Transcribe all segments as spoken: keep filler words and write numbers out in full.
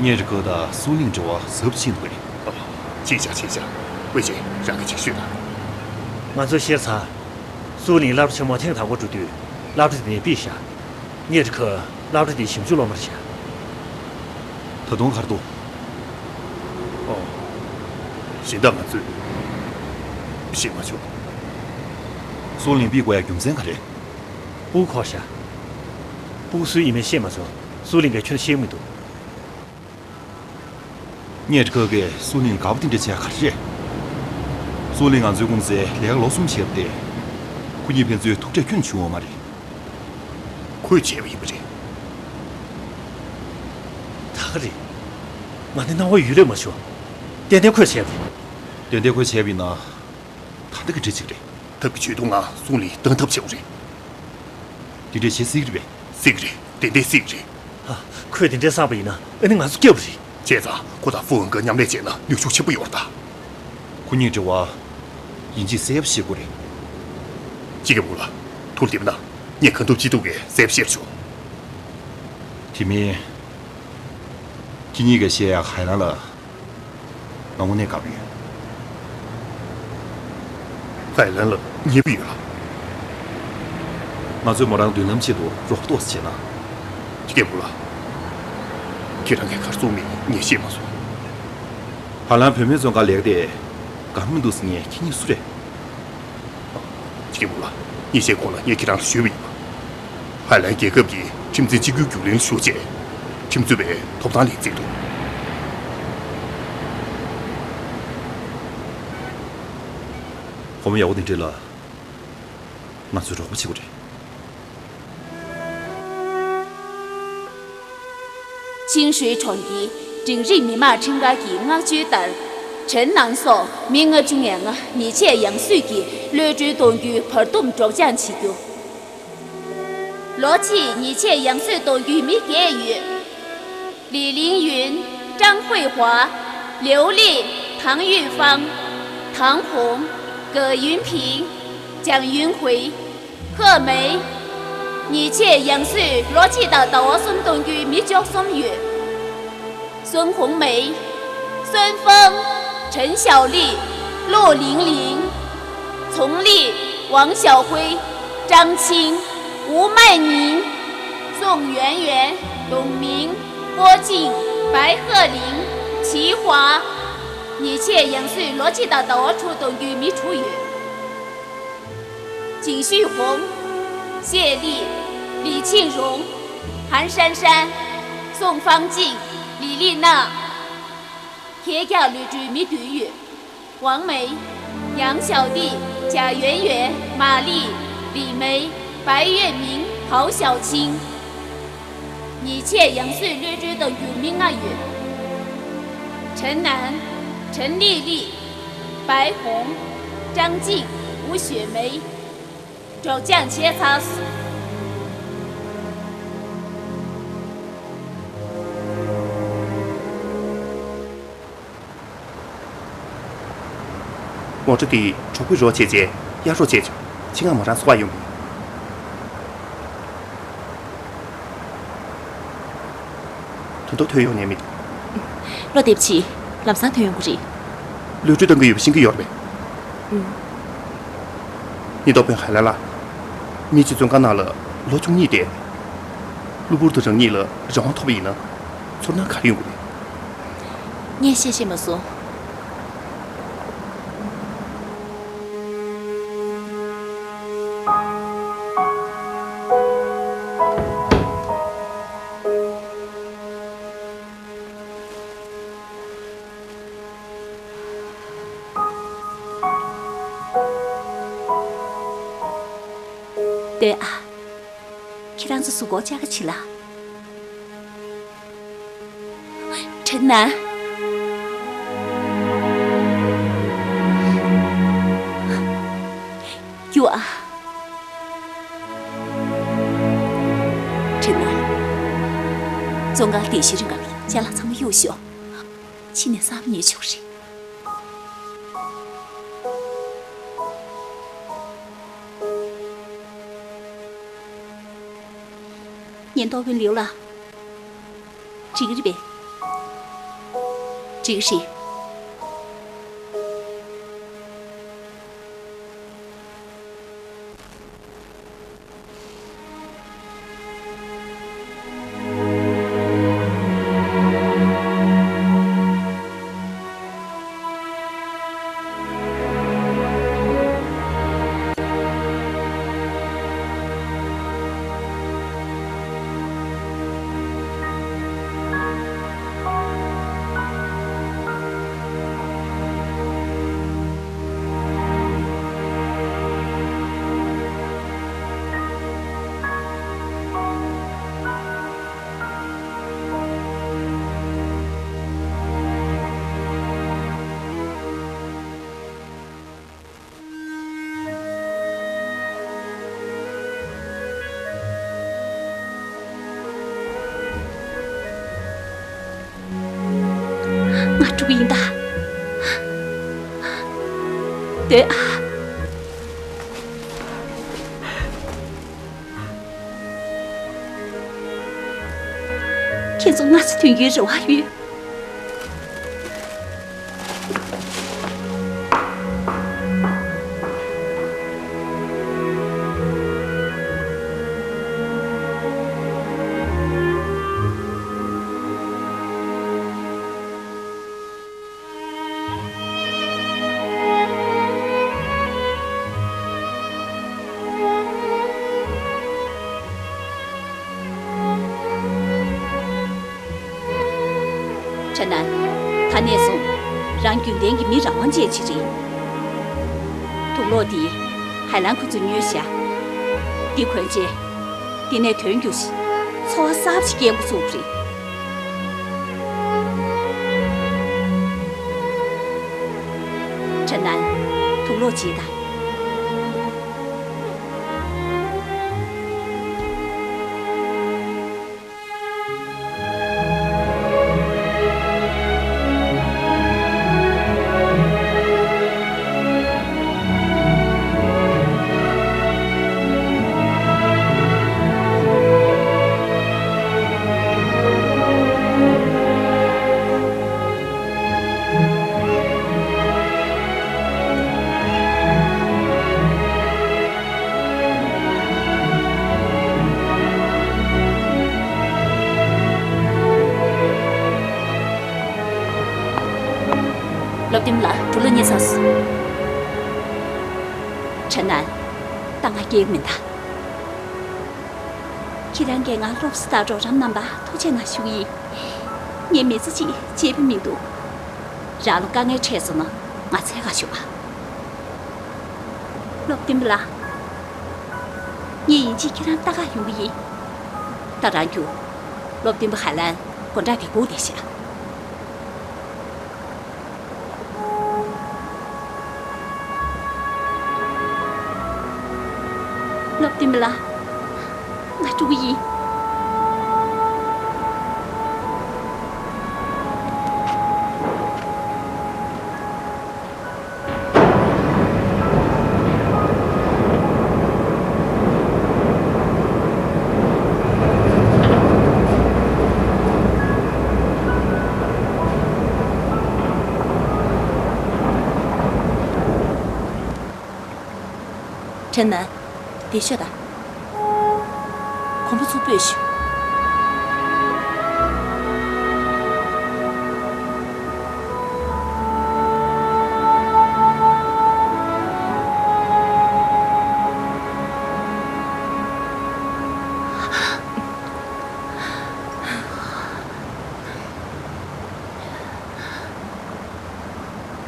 ངས་རི་ཁ་དང་སུའུ་ལིང་འབྲེལ་བ་ཟབ་ཕྱིན་འདུག་གས། ཨ། ཅི་བྱ་ཅི་བྱ། ཝེ་ཅེ། རང་གིས་ཅིག་ཤོད་དང་། ང་ཚོས་ཤེས་ཚར། སུའུ་ལིང་སློབ་གྲྭ་ཆེན་མོ་ཐེངས་དང་པོ་འགྲོ་དུས་སློབ་གྲྭ་དེ་ནས་ཕུད་བཞག་ངས་རི་ཁ་སློབ་གྲྭ་དེའི་ཞིབ་འཇུག་སློབ་མར་བཞག་ད་དུང་ག་རེ་འདུག་ཨོ། གཞན་དག་ང་ཚོས་ཤེས་མ་བྱུང་། སུའུ་ལིང་ཕུད་དགོས་ཡ་རྒྱུ་མཚན་ག་རེ། སྤུ་གུ་འཁོར་བཞག་སྤུ་གུ་སུ་ཡིན་མིན་ཤེས་མ་བྱུང་། སུའུ་ལིང་གིས་ཁྱོན་ཤེས་མི་འདུག་ངས་རི་ཁ་གིས་སུའུ་ལིང་ལ་དགའ་པོ་དེ་འདྲ་བྱས་ག་རེ་རེད། སུའུ་ལིང་ང་ཚོའི་ཀུང་སིར་ལས་ཀ་ལོ་གསུམ་བྱས་པ་དེ། ཁོ་གཉིས་ཕན་ཚུན་ཐུག་འཕྲད་ཁྱོན་བྱུང་བ་མ་རེད། ཁོས་བྱས་པ་ཡིན་པ་རེད། ད་ག་རེད། ང་འདི་སྣང་བ་ཡུལ་ལས་མ་བྱུང་། ཏན་ཏན་ཁོས་བྱས་པ་རེད། ཏན་ཏན་ཁོས་བྱས་པ་ཡིན་ན། ད་ལྟ་གི་འདྲ་ཅིག་རེད། ཐབས་ཀྱི་ཇུས་གཏོང་ང་སུའུ་ལིང་བཏང་ཐབས་བྱེད་དགོས་རེད། དེ་འདྲ་བྱེད་སྲིད་ཀྱི་རེད་པས། སྲིད་ཀྱི་རེད། ཏན་ཏན་སྲིད་ཀྱི་རེད། ཨ། ཁོས་དེ་འདྲ་བསམས་པ་ཡིན་ན་ཨ་ནི་ང་ཚོ་སྐྱོབ་པ་རེད། བྱས་ཙང་ཁོ་དང་ཧྥུ་ཝང་གིས་མཉམ་ལས་བྱས་ན་ནུས་ཤུགས་ཆེན་པོ་ཡོད་རེད་ད། ཁོ་གཉིས་འབྲེལ་བ་ཡིན་གཅིག་གསལ་པོ་ཤེས་དགོས་རེད། སྤྱི་ཁྱབ་འོག་ལ་ཐུགས་བདེ་པ་ན་ངས་གང་ཐུབ་ཅི་ཐུབ་ཀྱིས་གསལ་པོ་ཤེས་བྱུང་། དེ་མིན། ཁྱེད་གཉིས་ཀྱིས་བཤད་ཡག་ཧའེ་ལན་ལ། ང་དངོས་གནས་དགའ་པོ་ཡོད། ཧའེ་ལན་ལ་མཉེས་པོ་ཡོད་ལ། ང་ཚོས་མོ་རང་མདུན་ལམ་ཆེད་དུ་རོགས་པ་ཏོག་ཙམ་བྱས་ན། སྐྱེས་བུ་ལགས། ཁྱེད་རང་གིས་ག་རེ་གསུངས་མིན་ངས་ཤེས་མ་སོང་། ཧ་ལམ་བུད་མེད་བཙོན་ཁང་ལས་ཀ་དེ་དགའ་མི་འདུག་ཟེར་མཁན་ཁྱེད་གཉིས་སུ་རེད། སྐྱེས་བུ་ལགས། ཉིན་ཤས་གོང་ལ་ངས་ཁྱེད་རང་ལ་ཞུས་པ་ཡིན་པ། ཧ་ལན་རྒྱལ་ཁབ་ཀྱི་ཁྲིམས་འཛིན་སྤྱི་ཁྱབ་རྒྱུགས་ལེན་ཞུགས་རྗེས། ཁྲིམས་རྩོད་པའི་ཐོབ་ཐང་ལེན་རྩིས་འདུག་སྒོར་མོ་ཡག་པོ་དེ་འདྲ་ལ། ང་ཚོས་རོགས་པ་བྱེད་དགོས་རེད། ཆིང་ཧྲུའེ་གྲོང་ཁྱེར་འབྲིང་རིམ་མི་དམངས་ཁྲིམས་ཁང་གི་མངགས་བཅོལ་ལྟར། ཁྲེན་ནན་སོགས་མི་ལྔ་བཅུ་ང་ལྔ་ཉེས་ཆད་ཡང་སོས་ཀྱིས་གློད་གྲོལ་གཏོང་རྒྱུའི་བར་འདུམ་སྒྲོག་སྦྱང་བྱེད་རྒྱུ། ལོ་གཅིག་ཉེས་ཆད་ཡང་སོས་གཏོང་རྒྱུའི་མི་བརྒྱད་ཡོད། ལི་ལིང་ཡུན། ཀྲང་ཧུའེ་ཧྭ། ལེའུ་ལི། ཐང་ཡུས་ཧྥང་། ཐང་ཧོང་། གེ་ཡུན་ཕིང་། ཅང་ཡུན་ཧུའེ། ཧེ་མེ། ཉེས་ཆད་ཡང་སོས་ལོ་གཅིག་དང་ཟླ་བ་གསུམ་གཏོང་རྒྱུའི་མི་བཅུ་གསུམ་ཡོད། སུན་ཧུང་མེ། སུན་ཧྥང་། ཁྲེན་ཞའོ་ལི། ལོ་ལིང་ལིང་། ཚུང་ལི། ཝང་ཞའོ་ཧུའེ། ཀྲང་ཆིང་། ཝུའུ་མའེ་ཉིང་། སུང་ཡོན་ཡོན། ཏུང་མིང་། ཀོ་ཅིང་། བའི་ཧེ་ལིང་། ཆི་ཧུའ། ཉེས་ཆད་ཡང་སོས་ལོ་གཅིག་དང་ཟླ་བ་དྲུག་གཏོང་རྒྱུའི་མི་དྲུག་ཡོད། ཅིང་ཞུས་ཧོང་། ཤེ་ལི། ལི་ཆིང་རུང་། ཧན་ཧྲན་ཧྲན། སུང་ཧྥང་ཅིང་། ལི་ལི་ན། ཁྱེད་ཅག་གློད་གྲོལ་མི་བདུན་ཡོད། ཝང་མེ། ཡང་ཞའོ་ཏི། ཇ་ཡོན་ཡོན། མ་ལི། ལི་མེ། བའི་ཡོན་མིང་། ཧའོ་ཞའོ་ཆིང་། ཉེས་ཆད་ཡང་སོས་གློད་གྲོལ་གཏང་རྒྱུ་མི་ལྔ་ཡོད། ཁྲེན་ནན། ཁྲེན་ལི་ལི། བའི་ཧོང་། ཀྲང་ཅིང་། ཝུ་ཞོན་མེ། སྒྲོག་སྦྱང་བྱས་ཚར། ངོ་སྤྲོད་དེ་གྲོགས་པོས་རོགས་བྱས་རྗེས་གཡར་རོགས་བྱས་བྱུང་། ཆེད་མངགས་མོ་རང་འཚོ་བ་ཡོང་གི། ད་དུང་ཐོན་ཡོང་ནས་མི་འདུག་བློ་བདེ་པོ་བྱེད། ལམ་སང་ཐོན་ཡོང་གི་རེད། གློད་གྲོལ་གཏང་གི་ཡོད་པ་ཤེས་ཀྱི་ཡོད་རེད་པས། ཨུམ། ཉེན་རྟོག་པས་ཧ་ལ་ལ། མི་གཅིག་བཙོན་ཁང་ནང་ལ་ལོ་བཅུ་གཉིས་བསྡད། གློ་བུར་དུ་རང་ཉིད་ལ་རང་དབང་ཐོབ་པ་ཡིན་ན། ཚོར་སྣང་ག་རེ་ཡོང་གི་རེད། ངས་བཤད་ཤེས་མ་སོང་། ལྟོས་ཨ། ཁྱེད་རང་ཚོ་གཟུགས་པོ་བཅག་ག་ཕྱིན་ལ། ཁྲེན་ནན། རྒྱུགས་ཨ། ཁྲེན་ནན། བཙོན་ཁང་བསྡད་གཞིའི་རིང་ག་ཅ་ལག་ཚང་མ་གཡུགས་ཤོག་ཕྱིན་ནས་བསམ་ཉོས་ཆོག་རེད། ཉེན་རྟོག་པའི་ལིའུ་ལགས། འགྲིག་གི་རེད་པས། རེད་རེད། ང་འགྲོ་གི་ཡིན་ད། སྡོད་ཨ། ཁྱེད་ཚོ་སྔ་ས་ཐོན་རྒྱུའི་རེ་བ་ཡོད། ཁྲེན་ནན། ད་ནས་བཟུང་རང་རྒྱུན་ལྡན་གྱི་མི་རང་དབང་ཅན་ཞིག་རེད། དུག་ལོག་འདི་ཧའེ་ལན་ཁོ་ཚོས་ཉོས་ཤག་འདི་གོན་རྗེས། འདི་ནས་ཐོན་རྒྱུ་ཞིག་འཚོ་བ་གསར་པ་ཞིག་སྐྱེལ་འགོ་ཚུགས་པ་རེད། ཁྲེན་ནན། དུག་ལོག་བྱེད་དང་། སློབ་སྟོན་ལགས། དུག་ལོག་རྙེད་ཚར་སོང་། ཁྲེན་ནན། ད་ང་སྐྱེལ་གྱི་མིན་ད། ཁྱེད་རང་གིས་ང་སློབ་གསོ་དང་རོགས་རམ་གནང་བར་ཐུགས་རྗེ་གནང་ཞུ་གི་ཡིན། ངས་མི་ཚེ་གཅིག་བརྗེད་པ་མི་འདུག་རང་ལ་དཀའ་ངལ་འཕྲད་སོང་ན་ང་འཚོལ་གར་ཤོག་ཨ། སློབ་སྟོན་པ་ལགས། ངས་ཡིན་གཅིག་ཁྱེད་རང་ལྟ་གར་ཡོང་གི་ཡིན། ད་རང་རྒྱུགས། སློབ་སྟོན་པ་ཧའེ་ལན་དགོང་དག་གི་སྒུག་བསྡད་ཤག་སློབ་སྟོན་པ་ལགས། ང་འགྲོ་གི་ཡིན། ཁྲེན་ནན། འདིར་ཤོག་དང་། གོམ་པ་ཚུར་སྤོས་ཤོག་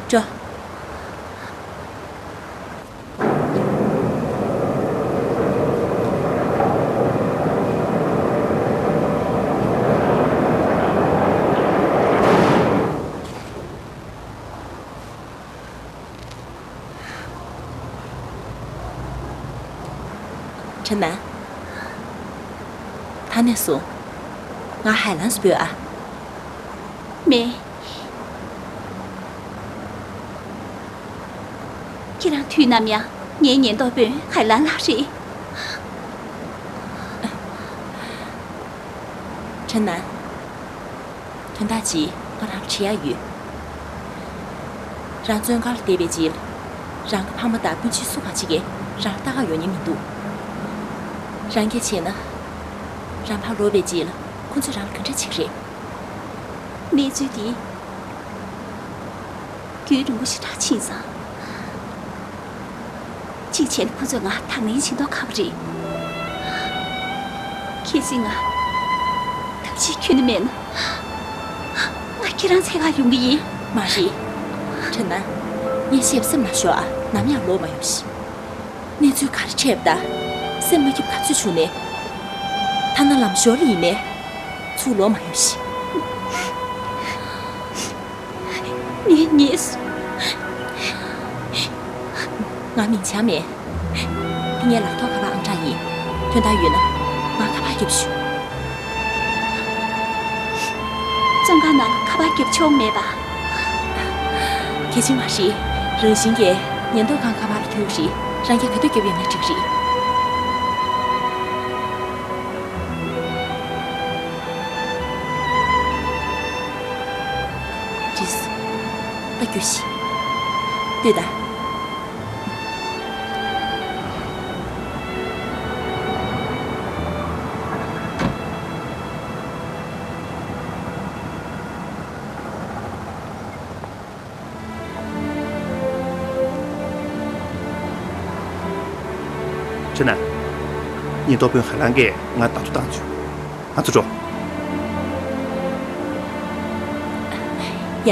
འགྲོ། ཁྲེན་ནན། ད་ནས་བཟུང་ང་ཧའེ་ལན་སུ་སྤོས་ཨ། མེད། ཁྱེད་རང་དུས་ནམ་ཡང་ངའི་ཉེན་རྟོག་དཔོན་ཧའེ་ལན་ལགས་རེད། ཁྲེན་ནན། དོན་དག་ཅིག་ང་རང་དྲི་ཡ་ཡོད། རང་བཙོན་ཁང་ལ་བསྡད་པའི་རྗེས་ལ། རང་གི་ཕ་མ་དང་སྤུན་མཆེད་སུ་གང་ཞིག་གིས་རང་ལ་ལྟ་ག་ཡོང་མཁན་མི་འདུག་རང་གིས་བྱས་ན། རང་ཕར་ལོག་པའི་རྗེས་ལ་ཁོ་ཚོས་རང་ལ་ག་འདྲ་བྱེད་ཀྱི་རེད། གནས་ཚུལ་འདི་རྒྱུན་རིང་པོ་ཞེ་དྲག་ཕྱིན་སོང་། གཅིག་བྱས་ན་ཁོ་ཚོས་ང་དང་ལེན་བྱེད་མདོག་ཁ་པོ་རེད། གལ་སྲིད་ང་ཐབས་ཤེས་ཁྱོན་ནས་མེད་ན། ང་ཁྱེད་རང་འཚོལ་ག་ཡོང་གི་ཡིན། མ་རེད། དྲན་ན། ངས་བཤད་པ་སེམས་ནང་ཞོག་ཨ། ནམ་ཡང་ལོག་མ་ཡོང་ཞིག་གནས་ཚུལ་ག་རེ་འཕྲད་པ་དང་། སེམས་མ་སྐྱིད་པ་ག་ཚོད་བྱུང་ནའི། ཐ་ན་ལམ་ཞོར་ལ་ཡིན་ནའི། ཚུར་ལོག་མ་ཡོང་ཞིག་ངས་ཉེས་སོང་། ང་མིང་བྱང་མེད། འདི་ངའི་ལག་ཐོག་ཁ་པར་ཨང་གྲངས་ཡིན། དོན་དག་ཡོད་ན་ང་ཁ་པར་རྒྱབ་ཤོག་བཙོན་ཁང་ནང་ལ་ཁ་པར་རྒྱབ་ཆོག་མེད་པ། གལ་ཆེན་མ་རེད། རང་བཞིན་གྱིས་ཉེན་རྟོག་ཁང་ཁ་པར་ལ་ཐོན་རེད། རང་རྐྱ་ག་དུས་རྒྱབ་ཡོང་ན་འགྲིག་རེད། རེད། ད་རྒྱུགས་ཤིག་ལྟོས་དང་། ཕྱིན་ན། ཉེན་རྟོག་དཔོན་ཧ་ལང་གིས་ང་བདག་སྐྱོང་བཏང་བྱུང་། ང་ཚོ་འགྲོ། ཡ།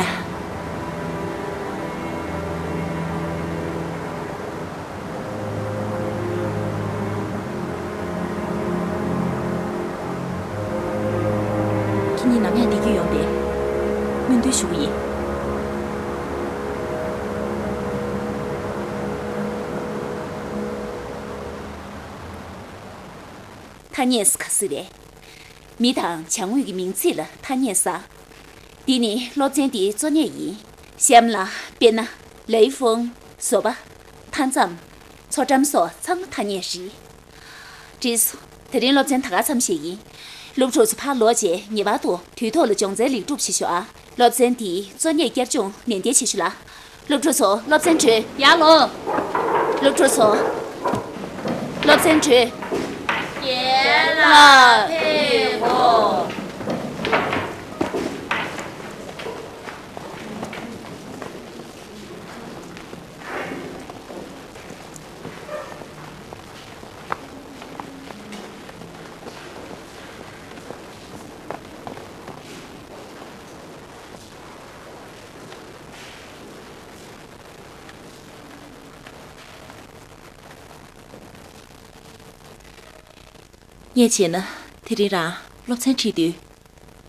ཁྱེད་གཉིས་ནམ་ཡང་བདེ་སྐྱིད་ཡོང་བའི་སྨོན་འདུན་ཞུ་གི་ཡིན། ཐ་སྙད་ཟེར་ག་ཟེ་རེད། མི་དང་བྱ་དངོས་ཀྱི་མིང་ཚིག་ལ་ཐ་སྙད་ཟེར། འདི་ནི་སློབ་ཚན་འདིའི་གཙོ་གནད་ཡིན། གཤམ་ལ་དཔེར་ན། ལའི་ཧྥུང་། བཟོ་པ། མཐའ་མཚམས། མཚོ་འགྲམ་སོགས་ཚང་མ་ཐ་སྙད་རེད། བྲིས་སོ། དེ་རིང་སློབ་ཚན་ད་ག་ཙམ་ཞིག་ཡིན། སློབ་ཕྲུག་ཚོ་ཕར་ལོག་རྗེས་ངེས་པར་དུ་དུས་ཐོག་ལ་སྦྱོང་ཚན་ལེགས་གྲུབ་བྱེད་ཤོག་ཨ། སློབ་ཚན་འདིའི་གཙོ་གནད་བསྐྱར་སྦྱོང་ནན་ཏན་བྱེད་ཤོག་ལ། སློབ་ཕྲུག་ཚོ་སློབ་ཚན་གྲོལ། ཡར་ལོངས། སློབ་ཕྲུག་ཚོ། སློབ་ཚན་གྲོལ། རྒན་ལགས་ཕེབས་གོ། ངས་བྱས་ན་དེ་རིང་རང་སློབ་ཚན་ཁྲིད་དུས་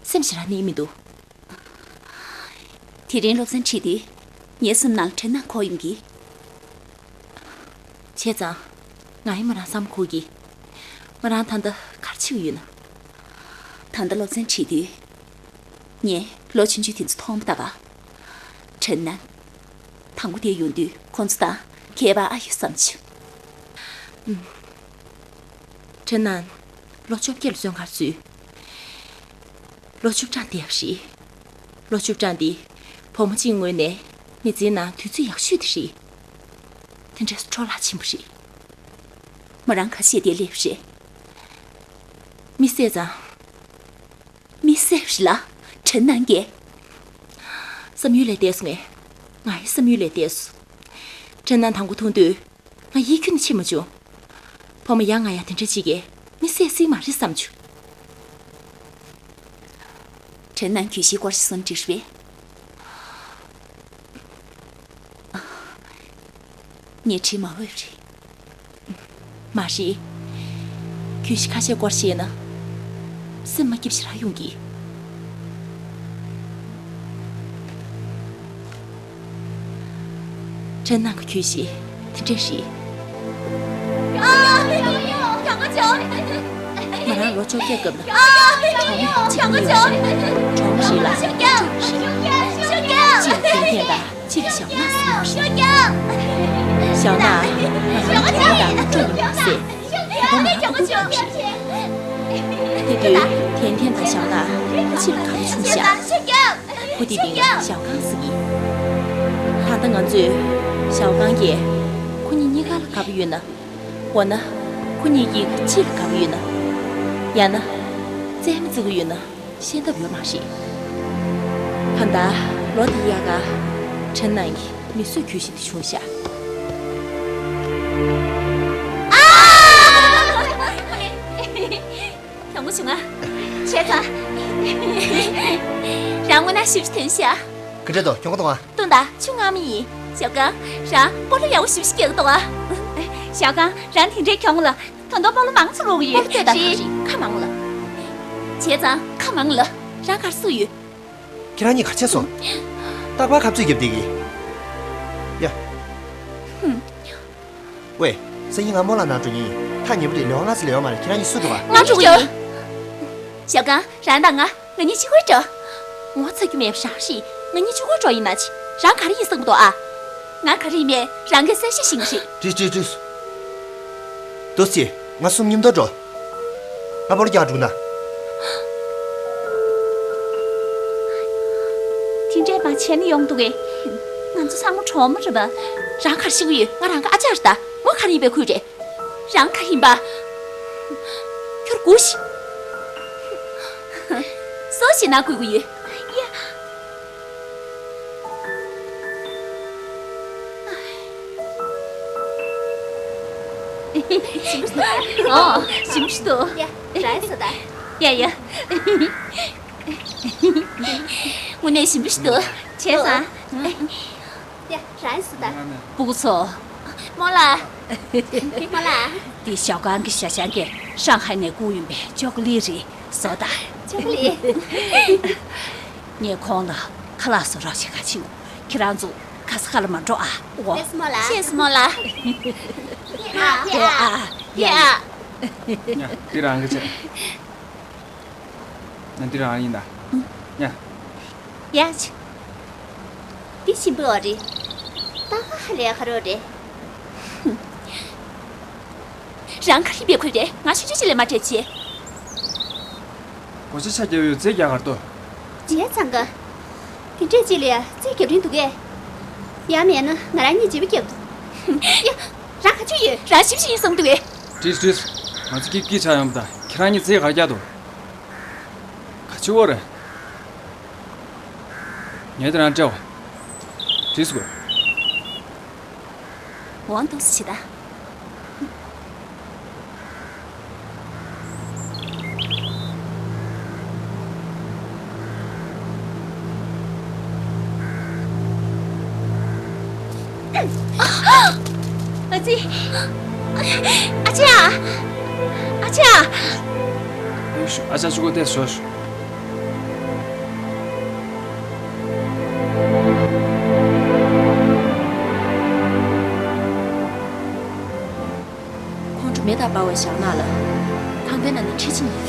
སེམས་ཞེ་དྲག་གནས་མི་འདུག་དེ་རིང་སློབ་ཚན་ཁྲིད་དུས་ངའི་སེམས་ནང་དྲན་ན་འཁོར་ཡོང་གི། བྱས་ཙང་། ང་ཡིས་མོ་རང་བསམ་འཁོར་གི། མོ་རང་ད་ལྟ་ག་རེ་བྱེད་ཀྱི་ཡོད་ན། ད་ལྟ་སློབ་ཚན་ཁྲིད་དུས། ངས་ལོ་ཆུང་ཆུང་དེ་ཚོ་མཐོང་མ་ད་ག་དྲན་ན། དང་པོ་དེར་ཡོང་དུས་ཁོང་ཚོ་དང་ཁྱད་པར་ཨ་ཡོད་བསམ་བྱུང་། ཨུམ། དྲན་ན། ལོ་བཅོ་བརྒྱད་ལ་བཙོན་ཁང་ཚུད། ལོ་བཅུ་གྲངས་བསྡད་པ་རེད། ལོ་བཅུ་གྲངས་འདི་བུ་མོ་གཅིག་ངོས་ནས་མི་ཚེའི་ནང་དུས་ཚོད་ཡག་ཤོས་དེ་རེད། དེ་འདྲས་སུ་འཕྲོ་བརླག་ཕྱིན་པ་རེད། མོ་རང་ཁ་ཤས་དེར་སླེབས་རེད། མི་བསད་ཙང་། མི་བསད་རེད་ལ། དྲན་ནའང་། བསམ་ཡུལ་ལས་འདས་སོང་ངས། ང་ཡི་བསམ་ཡུལ་ལས་འདས་སོང་། དྲན་ན་དང་པོ་མཐོང་དུས། ང་ཡིད་ཁྱོན་ནས་ཆེས་མ་བྱུང་། ཕོ་མོ་ཡང་ང་ཡང་དེ་འདྲ་ཅིག་གིས་མི་བསད་སྲིད་མ་རེད་བསམ་བྱུང་། དྲན་ན་གྱོད་གཞི་སྐོར་ཞིག་གསུངས་འགྲིག་རེད། ངས་བྲིས་མ་འོས་རེད། མ་རེད། གྱོད་གཞི་ཁ་ཤས་སྐོར་བཤད་ན། སེམས་མ་སྐྱིད་ཞེ་དྲག་ཡོང་གི། དྲན་ནའང་གྱོད་གཞི་དེ་འདྲས་རེད། ང་རང་ལོ་བཅོ་བརྒྱད་སྐབས་ལ་གྲོགས་མོ་གཅིག་གཉིས་ཡོད་རེད། གྲོགས་མོ་རེད་ལ་སློབ་ཕྲུག་རེད། གཅིག་ལ་ཏན་ཏན་དང་གཅིག་ལ་ཞྭ་ནག་ཟེར་གྱི་རེད། ཞྭ་ནག་ང་རང་གྲོགས་མོ་དང་སློབ་ཕྲུག་ཡིན་མ་ཟད། ད་དུང་མ་རང་ཁོ་ཁོ་ཁོ་རེད། དེ་དུས་ཏན་ཏན་དང་ཞྭ་ནག་ཕ་ཕྱིར་ག་རེ་བྱུང་ཤག་ཁོ་དེ་མིང་ལ་ཞའོ་ཀང་ཟེར་གྱི། ད་ ད་ལྟ་ང་ཚོས་ཞའོ་ཀང་གིས་ཁོ་གཉིས་གཉིས་ཀ་ལ་དགའ་པོ་ཡོད་ན། འོ་ན། ཁོ་གཉིས་ཀྱིས་གཅིག་ལ་དགའ་པོ་ཡོད་ན། ཡང་ན། རྩེད་མོ་རྩེ་གི་ཡོད་ན། ཤེས་ཐབས་ཡོད་མ་རེད། གང་ལྟར་ལོ་དེ་ཡག་ག་ཁྲིན་ནན་གྱི་མིག་ཆུ་འགུལ་བཞིན་དུ་བྱུང་ཤག་གྱོང་པོ་བྱུང་ང་། བྱས་ཙང་། རང་ངོ་ན་ཞིབ་ཅིག་ཐོན་ཤག་ག་འདྲ་འདུག་གྱོང་ག་གཏོང་ང་། སྟོན་ད་ཆུ་མངར་མོ་ཡིན། ཞའོ་ཀང་། རང་སྤོ་ལོ་ཡག་པོ་ཞིབ་ཞིབ་རྒྱག་གི་འདུག་ཨ། ཞའོ་ཀང་། རང་དེ་འདྲའི་གྱོང་ལ་ད་དུང་སྤོ་ལོ་མང་ཙམ་སློག་གི་ཡོད། སྤོ་ལོ་ལྟོས་དང་། རེད། ཁ་མང་ལ། བྱས་ཙང་ཁ་མང་ལ། རང་གར་སུ་ཡོད། ཁྱེད་རང་གཉིས་ག་བྱས་སོང་། རྟག་པར་ཁ་རྩོད་རྒྱབ་བསྡད་ཀྱི། ཡ། ཧུམ། ཝེ། སང་ཉིན་ང་རྨོ་ལགས་ནང་འགྲོ་མཁན་ཡིན། ཐག་ཉེ་པོ་རེད། ལས་དབང་སླར་གསོ་ལས་དབང་མ་རེད། ཁྱེད་རང་གཉིས་སུ་འགྲོ་བ། ང་འགྲོ་གི་ཡིན། ཞའོ་ཀང་། རང་དང་ང་། ང་གཉིས་གཅིག་པུར་འགྲོ། ངོ་ཚ་རྒྱུ་མེད་པ་རང་རེད། ང་གཉིས་གཅིག་པུར་འགྲོ་ཡིན་ན་ཅི། རང་ག་རེ་ཡིན་བསམ་གྱི་འདུག་ཨ། ང་ག་རེ་ཡིན་མིན་རང་གིས་གསལ་བཤད་ཤེས་ཀྱི་རེད། ཀྲིས་ཀྲིས་ཀྲིས། ཏོ་སི། ང་གསུམ་མཉམ་དུ་འགྲོ། ང་སྤོ་ལོ་རྒྱག་འགྲོ་ན། དེ་འདྲས་མ་བྱས་ན་ཡོང་འདུག་གས། ང་ཚོ་ཚང་མ་གྲོགས་མོ་རེད་པ། རང་ག་རེ་ཤེས་ཀྱི་ཡོད། ང་རང་གི་ཨ་ཅག་རེད་ད། ངོ་ག་རེ་ཡིན་པའི་ཁུལ་རེད། རང་ག་རེ་ཡིན་པ། ཁྱོད་སྒུག་ཤིག་སོ་ཞིག་ན་སྒུག་གི་ཡོད། ཡ། ཞིམ་པོ་འདུག་ཨོ། ཞིམ་པོ་འདུག་ཡ། རང་ཟོ་ད། ཡ་ཡ། དངོས་གནས་ཞིམ་པོ་ཞིག་འདུག་བྱས་ཙང་། ཡ། རང་ཟོ་ད། སྤུ་གུ་ཚོ། རྨོ་ལགས། རྨོ་ལགས། འདི་ཞའོ་ཀང་གི་ཞའོ་ཞང་གིས་ཧྲང་ཧའེ་ནས་བསྐུར་ཡོད་པའི་ཅོ་ཀོ་ལེ་ཊི་རེད། ཟོ་ད། ཅོ་ཀོ་ལེ་ཊི། ངས་ཁོང་ལ་ཁ་ལག་བཟོ་རོགས་བྱེད་ག་ཕྱིན། ཁྱེད་རང་ཚོ་ག་ས་ག་ལ་མ་འགྲོ་ཨ། འོ། ལགས་སོ་རྨོ་ལགས། ལགས་སོ་རྨོ་ལགས། ཡ་ཨ། ཡ་ཨ། ཡ་ཨ། ཡ། འདི་རང་གི་ཆེད། ང་འདི་རང་ཡིན་ད། ཡ། ཡ་ཆི། འདི་ཞིམ་པོ་རེད། ད་ག་ཧ་ལས་ཁ་རོ་རེད། རང་ག་རེ་བེད་ཁོས་རེད། ང་ཆུང་ཆུང་ཅིག་ལས་མ་སྤྲད་ཆེ། གོ་ཆ་ཆ་རྒྱབ་ཡོད་རྩེད་རྒྱག་གར་ཏོ། བྱས་ཙང་ག་དེ་འདྲས་ཅིག་ལས་རྩེད་རྒྱབ་རིན་འདུག་གས། ཡང་མེད་ན་ང་རང་གཉིས་བརྗེ་པོ་རྒྱབ། ཡ། རང་ག་ཆུ་ཡོད། རང་ཞིབ་ཞིབ་ཡིན་བསམ་འདུག་གས། ཏྲིས་ཏྲིས། ང་ཚོ་སྐྱིད་སྐྱིད་ཆགས་ཡོང་པ་དང་ཁྱེད་རང་གཉིས་རྩེད་གར་རྒྱག་འདུག་ག་ཆུ་བོ་རེད། ངས་དེ་རང་སྤྲད་བ། བྲིས་སོ། འོང་འདུག་སེ་བྱེད་ད། ཨ་ཙི། ཨ་ཅག་ཨ་ཅག་ཨ་ཅག་ཆུ་ཁོལ་ཏེ་ཞོག་ཁོང་ཁྲོ་མེ་ལྟར་འབར་བའི་ཞའོ་ནག་ལ་ཁང་པའི་ནང་ནས་ཁྲིད་ཕྱིན་ཡོད་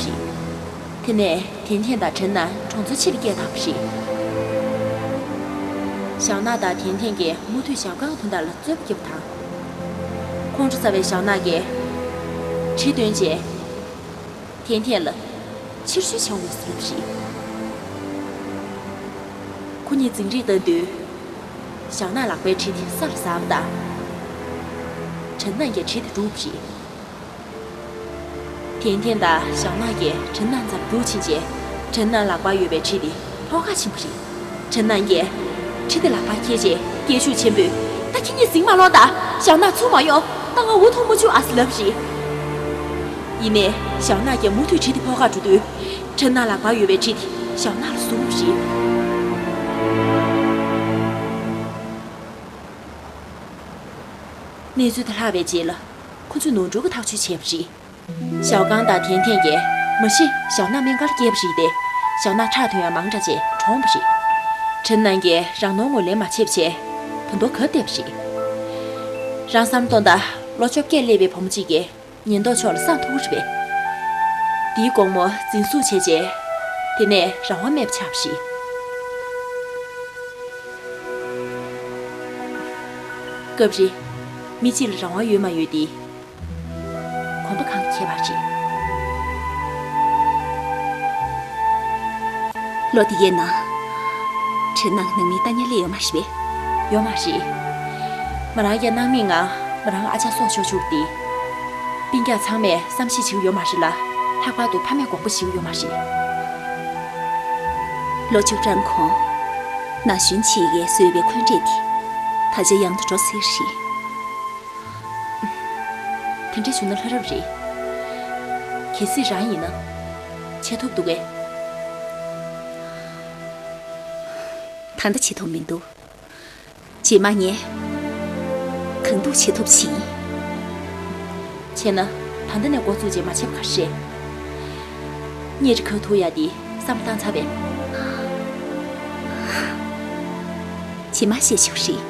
པ་རེད། དེ་ནས་ཐན་ཐན་དང་ཁྲིན་ནན་གྲོང་ཚོའི་ཕྱི་ལ་སྐད་བཏང་བ་རེད། ཞའོ་ནག་དང་ཐན་ཐན་གྱིས་མུ་མཐུད་ཞའོ་ཀང་དོན་དག་ལ་རྩོད་པ་རྒྱབ་པ་དང་། ཁོང་ཁྲོ་ཟ་བའི་ཞའོ་ནག་གིས་གྲི་འདོན་རྗེས། ཐན་ཐན་ལ་ཕྱིར་བཤོལ་བྱུང་ཡོད་ཟེར་བ་རེད། ཁོ་གཉིས་འཛིང་རེས་བཏང་དུས། ཞའོ་ནག་ལག་པའི་གྲི་དེ་ས་ལ་ཟགས་པ་དང་། ཁྲིན་ནན་གྱིས་གྲི་དེ་བསྒྲུགས་པ་རེད། ཐན་ཐན་དང་ཞའོ་ནག་གིས་ཁྲིན་ནན་རྩར་རྒྱུགས་ཕྱིན་རྗེས། ཁྲིན་ནན་ལག་པར་ཡོད་པའི་གྲི་དེ་འཕོག་ག་ཕྱིན་པ་རེད། ཁྲིན་ནན་གྱིས་གྲི་དེ་ལག་པར་འཁྱེར་རྗེས་སྐད་ཤུགས་ཆེན་པོས། ད་ཁྱེད་གཉིས་འཛིང་མ་སློང་དང་། ཞའོ་ནག་ཚུར་མ་ཡོང་། ད་ང་འུ་ཐུག་མ་བཅུག་ཨ་ཟེར་ལབ་པ་རེད། ཡིན་ནའི་ཞའོ་ནག་གིས་མུ་མཐུད་གྲི་དེ་འཕོག་ག་འགྲོ་དུས། ཁྲིན་ནན་ལག་པར་ཡོད་པའི་གྲི་དེ་ཞའོ་ནག་ལ་ཟུག་པ་རེད། གནས་ཚུལ་དེ་ལྷག་པའི་རྗེས་ལ། ཁོ་ཚོས་ནོར་འཁྲུལ་གྱི་ཐག་གཅོད་བྱས་པ་རེད། ཞའོ་ཀང་དང་ཐན་ཐན་གྱིས་མ་གཞི་ཞའོ་ནག་སྨན་ཁང་ལ་བསྐྱལ་བ་རེད་དེ། ཞའོ་ནག་ཁྲག་ཐོན་ཡ་མང་དྲགས་བྱས་གྲོངས་པ་རེད། ཁྲིན་ནན་གྱིས་རང་ནོར་ངོས་ལེན་མ་བྱས་པ་བྱས། ད་དུང་གབ་བསྡད་པ་རེད། རང་བསམ་བློ་གཏོང་དང་། ལོ་བཅོ་བརྒྱད་སླེབས་པའི་བུ་མོ་གཅིག་གིས་ཉེན་རྟོག་ཕྱོགས་ལ་གསང་ཐུབ་ཀྱི་རེད་པས། དེའི་དགོང་མོ་འཛིན་བཟུང་བྱས་རྗེས། དེ་ནས་རང་དབང་མེད་པ་ཆགས་པ་རེད། སྐབས་རེ། མི་གཅིག་ལ་རང་དབང་ཡོད་མ་ཡོད་དེ། གོམ་པ་གང་གིས་ཁྱད་པར་རེད། ལོ་དེ་གའི་ནང་། ཁྲིན་ནན་ནང་མིའི་ལྟ་ཉན་ལས་ཡོད་མ་རེད་པས། ཡོད་མ་རེད། མོ་རང་ཡང་སྣང་མེད་ངང་མོ་རང་ཨ་ཅག་སྲོག་ཤོར་བཅུག་སྟེ། སྤུན་ཀྱག་ཚང་མས་བསམ་ཤེས་བྱེད་ཀྱི་ཡོད་མ་རེད་ལ། ལྷག་པར་དུ་ཕ་མས་དགོངས་པ་བཞེས་ཀྱི་ཡོད་མ་རེད། ལོ་བཅུ་གྲངས་གོང་ན་གཞོན་ཅིག་གིས་བཟོས་པའི་འཁོན་འགྲས་དེ་ད་ཆ་ཡང་དུ་འགྲོ་སྲིད་རེད། དེ་འདྲ་བྱུང་ན་ལྷ་རབ་རེད། གལ་སྲིད་རང་ཡིན་ན། བྱེད་ཐུབ་འདུག་གས། ད་ལྟ་བྱེད་ཐུབ་མི་འདུག། རྗེས་མ་ངས་གང་ཐུབ་བྱེད་ཐུབ་བྱེད་ཡིན། བྱས་ན་ད་ལྟ་ནས་འགོ་བཙུགས་རྗེས་མ་བྱེད་པ་ག་རེ་རེད། གཉེར་ཁ་ཐུག་ཡ་དེ་བསམ་བློ་བཏང་ཚར་བས། རྗེས་མ་བཤད་ཆོག་རེད།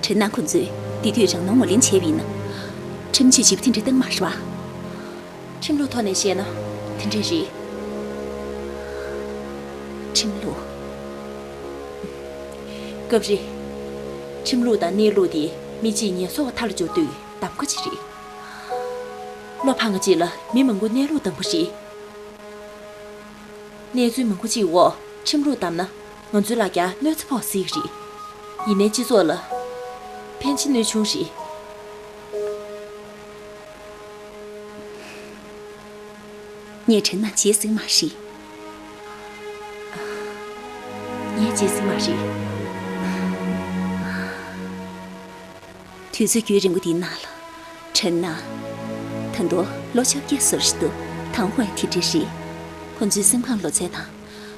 དྲན་ན་ཁོ་ཚོས་དེ་དུས་རང་ནོར་ངོས་ལེན་བྱས་པ་ཡིན་ན། ཁྲིམས་གཅོད་བྱེད་པ་དེ་འདྲ་བཏང་མ་རེད་བ། ཁྲིམས་ལུགས་ཐོག་ནས་བཤད་ན་དེ་འདྲ་རེད། ཁྲིམས་ལུགས། སྐབས་རེ། ཁྲིམས་ལུགས་དང་གནས་ལུགས་དེ་མི་གཅིག་ངལ་གསོ་བ་མཐའ་ལ་སྦྱོར་དུས་གདམ་ཁ་ཅིག་རེད། བློ་ཕངས་ཀྱི་རྗེས་ལ་མི་མང་པོ་གནས་ལུགས་གདམ་གྱི་རེད། གནས་ཚུལ་མང་པོ་ཅིག་འོག་ཁྲིམས་ལུགས་བསྡམས་ན་ང་ཚོའི་ལ་རྒྱ་གནོད་འཚེ་ཕོག་སྲིད་ཀྱི་རེད། ཡིན་ནའི་སྤྱི་ཚོགས་ལ་ཕན་ཆེ་གནོད་ཆུང་རེད། ངས་དྲན་ན་བརྗེད་སྲིད་མ་རེད། ངས་བརྗེད་སྲིད་མ་རེད། དུས་ཚོད་རྒྱུན་རིང་པོ་འདིའི་ནང་ལ། དྲན་ན། ད་དུང་ལོ་ཆ་བརྒྱད་སོར་ཞིག་ཏུ་དང་ཧོ་ཡང་དེ་འདྲ་རེད། ཁོ་ཚོའི་སེམས་ཁམས་ལོ་ཚད་དང་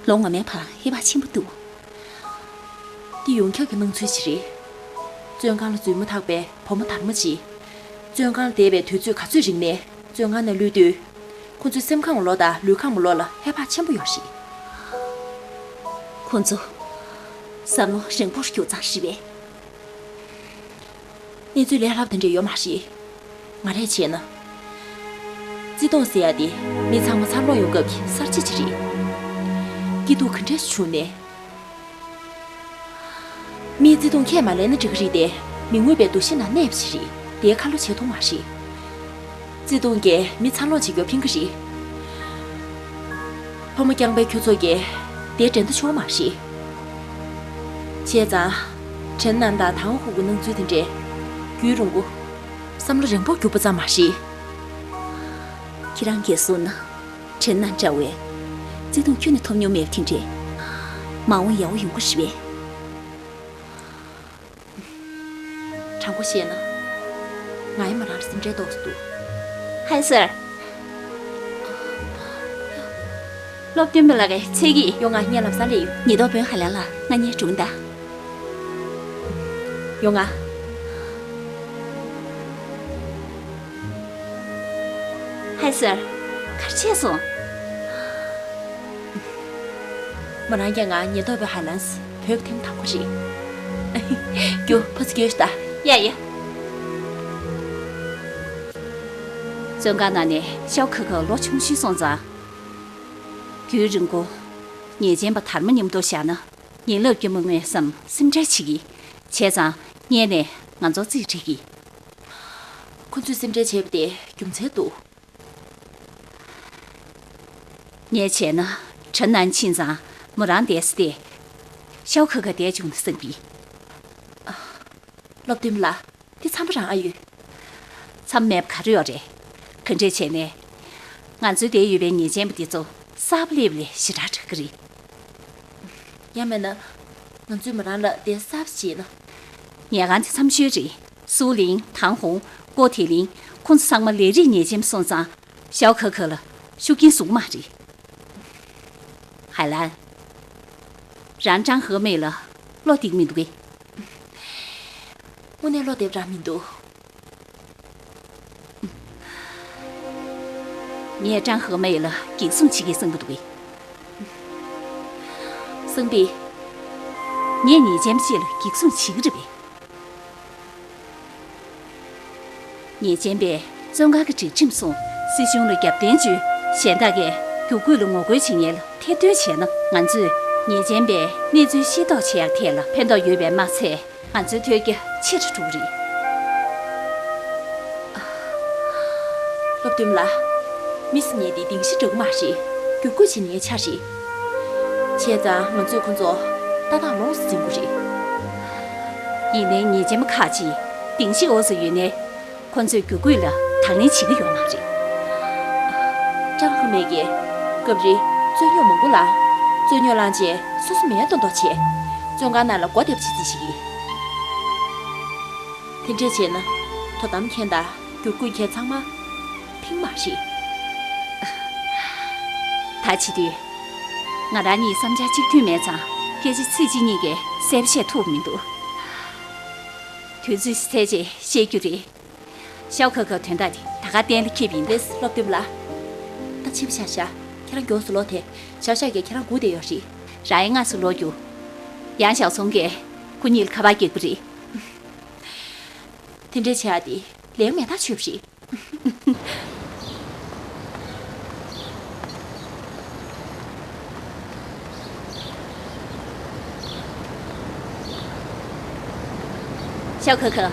ལོ་ངོ་མའི་བར་ཧེ་བག་ཆེན་པོ་འདུག། འདི་ཡོངས་ཁྱབ་ཀྱི་སྣང་ཚུལ་ཞིག་རེད། བཙོན་ཁང་ལ་འཛུལ་མ་ཐག་པའི་བུ་མོ་དར་མ་ཅིག། བཙོན་ཁང་ལ་བསྡད་པའི་དུས་ཚོད་ག་ཚོད་རིང་ནས་བཙོན་ཁང་ནས་གློད་དུས། ཁོ་ཚོའི་སེམས་ཁམས་ལོ་དང་ལུས་ཁམས་ལོ་ལ་ཧེ་བག་ཆེན་པོ་ཡོད་རེད། ཁོ་ཚོ་བསམ་བློ་རིང་པོར་རྒྱུག་ཙང་རེད་པས། གནས་ཚུལ་ལས་སླ་པོ་དེ་འདྲ་ཡོད་མ་རེད། ང་རས་བྱས་ན། བརྩེ་དུང་ཟེར་ཡ་དེ་མི་ཚང་མ་འཚར་ལོངས་ཡོང་སྐབས་ཀྱི་གསར་བརྗེ་ཅིག་རེད། སྐྱིད་སྡུག་ག་འདྲས་བྱུང་ནས། མིས་བརྩེ་དུང་ཁས་མ་ལེན་ན་འགྲིག་གི་རེད་དེ། མི་མངོན་པའི་འདུ་ཤེས་ནང་གནས་པ་ཞིག་རེད། དེའི་ཁ་ལོ་བྱེད་ཐུབ་མ་རེད། བརྩེ་དུང་གིས་མི་འཚར་ལོངས་བྱེད་རྒྱུར་ཕན་གྱི་རེད། ཕོ་མོ་རྐྱང་པའི་ཁྱུ་ཚོགས་ཀྱིས་དེའི་འགྲན་ཟླ་ཆུང་བ་མ་རེད། བྱས་ཙང་། དྲན་ནན་དང་དང་ཧུ་གི་སྣང་ཚུལ་དེ་འདྲས། རྒྱུན་རིང་པོ། བསམ་བློ་རིང་པོ་རྒྱུག་པ་ཙམ་མ་རེད། ཁྱེད་རང་གིས་གསུངས་ན། དྲན་ནན་འདྲ་བའི་བརྩེ་དུང་ཁྱོན་ནས་ཐོབ་མྱོང་མེད་པ་དེ་འདྲས། མ་འོངས་ཡག་པོ་ཡོང་གི་རེད་པས། དྲང་པོ་བཤད་ན། ང་ཡང་མོ་རང་ལ་སེམས་ཁྲལ་ཏོག་ཙམ་འདུག། ཧའི་སར། སློབ་སྟོན་པ་ལགས་ཀྱི་ཚེ་གིས་ཡོང་ང་ངས་ལམ་སང་སླེབས་ཡོང་། ཉེན་རྟོག་དཔོན་ཧ་ལན་ལགས་ང་གཉིས་སྒྲུང་གདའ། ཡོང་ང་། ཧའི་སར། ག་རེ་བྱས་སོང་། མོ་རང་ཀྱང་ང་ཉེན་རྟོག་པའི་ཧའི་ལན་སི་བོད་ཐེངས་དང་པོ་རེད། རྒྱུ་ཕ་ཚོ་སྐྱོད་ཤོག་ད། ཡ་ཡ། བཙོན་ཁང་ནང་ནས་ཤའོ་ཁ་ཁ་ལོ་ཆུང་ཤོས་སོང་ཙང་། རྒྱུན་རིང་པོ། ཉེས་ཅན་པ་དར་མ་མཉམ་དུ་བཞག་ན། ཡིན་ལབ་ཀྱི་མི་མངོན་བསམ་སེམས་ཁྲལ་བྱེད་ཀྱི། བྱས་ཙང་སྔོན་ནས་ང་ཚོ་རྩིས་སྤྲད་ཀྱི། ཁོ་ཚོས་སེམས་ཁྲལ་བྱས་པ་དེ་རྒྱུ་མཚན་འདུག། ངས་བྱས་ན་དྲན་ནན་ཕྱིན་ཙང་མོ་རང་བསྡད་ས་དེ། ཤའོ་ཁ་ཁ་བསྡད་བྱུང་ན་བསམ་གི། སློབ་སྟོན་པ་ལགས། འདི་མཚམས་པ་རང་ཨ་ཡོད། མཚམས་མེད་པ་ག་རེ་ཡོད་རེད། ག་འདྲས་བྱས་ནས། ང་ཚོའི་དེར་ཡོད་པའི་ཉེས་ཅན་པ་འདི་ཚོ་གསར་པ་སླེབས་ལས་ཞེ་དྲག་དྲག་གི་རེད། ཡང་མིན་ན། ང་ཚོས་མོ་རང་ལ་དེ་གསར་པ་བྱས་ན། ཉལ་ཁང་དེ་མཚམས་ཤོལ་རེད། སུའུ་ལིང་དང་ཧོང་ཀོ་ཐེ་ལིང་ཁོང་ཚོ་ཚང་མ་ལས་རིགས་ཉེས་ཅན་པ་སོང་ཙང་། ཤའོ་ཁ་ཁ་ལ་ཤུགས་རྐྱེན་བཟོ་གི་མ་རེད། ཧའི་ལན། རང་ཀྲང་ཧེ་མེ་ལ་བློ་གཏད་མི་འདུག་གས། དངོས་གནས་བློ་གཏད་པ་རང་མི་འདུག། ངས་ཀྲང་ཧེ་མེ་ལ་འགེབས་སྲུང་བྱེད་ཀྱི་བསམ་གྱི་འདུག་གས། སང་པི། ངས་ཉེས་ཅན་པ་ཅིག་ལ་འགེབས་སྲུང་བྱེད་ཀྱི་རེད་པས། ཉེས་ཅན་པས་བཙོན་ཁང་གི་སྒྲིག་ཁྲིམས་སྲུང་། སྲིད་གཞུང་ལ་རྒྱབ་རྟེན་བྱོས། གཞན་དག་གིས་རྒྱུ་རྐུས་ལ་ངོ་རྒོལ་བྱེད་མཁན་ལ་ཐེར་འདོན་བྱས་ན། ང་ཚོས་ཉེས་ཅན་པའི་གནས་ཚུལ་ཤེས་རྟོགས་བྱེད་ཡག་ཐད་ལ་ཕན་ཐོགས་ཡོད་པས་མ་ཚད། ང་ཚོའི་ཐོད་རྒྱ་ཆེ་རུ་འགྲོ་གི་རེད། སློབ་སྟོན་ལགས། མི་ཟེར་མཁན་དེ་སྡིངས་ཤག་འདྲ་པོ་མ་རེད། རྒྱུ་རྐུ་བྱེད་མཁན་ཆགས་རེད། བྱས་ཙང་ང་ཚོས་ཁོ་ཚོ། ལྟ་སྟངས་ལོགས་སུ་འཛིན་དགོས་རེད། ཡིན་ནའི་ཉེས་ཅན་པ་ཁག་ཅིག་གདིང་ཤིང་འོག་ཏུ་ཡོད་ནའི། ཁོ་ཚོས་རྒྱུ་སྐུད་ལ་དང་ལེན་བྱེད་ཀྱི་ཡོད་མ་རེད། སྐྲག་དགོས་མེད་ཀི། སྐབས་རེ་རྩོད་རྙོག་མང་པོ་ལངས། རྩོད་རྙོག་ལངས་རྗེས་སོ་སོ་མེད་མདོག་མདོག་བྱས། བཙོན་ཁང་ནང་ལ་སྒོ་བརྡབ་བྱེད་རྩིས་བྱེད་ཀི། དེ་འདྲས་བྱས་ན་དོ་དམ་མཁན་དང་བསྒྱུར་བཀོད་མཁན་ཚང་མ་ཕིང་མ་རེད། ད་བྱེད་དུས། ང་རང་གཉིས་བསམ་འཆར་གཅིག་མཐུན་མེད་ཙང་སྐད་ཆ་ཚིག་གཅིག་གཉིས་ཀྱིས་གསལ་པོ་བཤད་ཐུབ་མི་འདུག་དུས་ཚོད་ཚད་ཅེས་བཤད་རྒྱུ་རེད། ཤའོ་ཁ་ཁ་དོན་དག་དེ་ད་ག་གཏན་ལ་འཁེལ་བ་ཡིན། ལགས་སོ་སློབ་སྟོན་པ་ལགས། ད་ཕྱི་པོ་ཤ་ཤ། ཁྱེད་རང་མགྱོགས་སུ་ལོག་དེ། ཞའོ་ཤའོ་གིས་ཁྱེད་རང་སྒུག་བསྡད་ཡོད་རེད། རང་ཡང་སྔ་སུ་ལོག་རྒྱུ། ཡང་ཞའོ་ཚོང་གིས་ཁོ་གཉིས་ལ་ཁ་པར་སྐྱེལ་དགོས་རེད། དེ་འདྲས་བྱས་ཏེ་ལས་མེད་ཐག་ཆོད་པ་རེད། ཤའོ་ཁ་ཁ།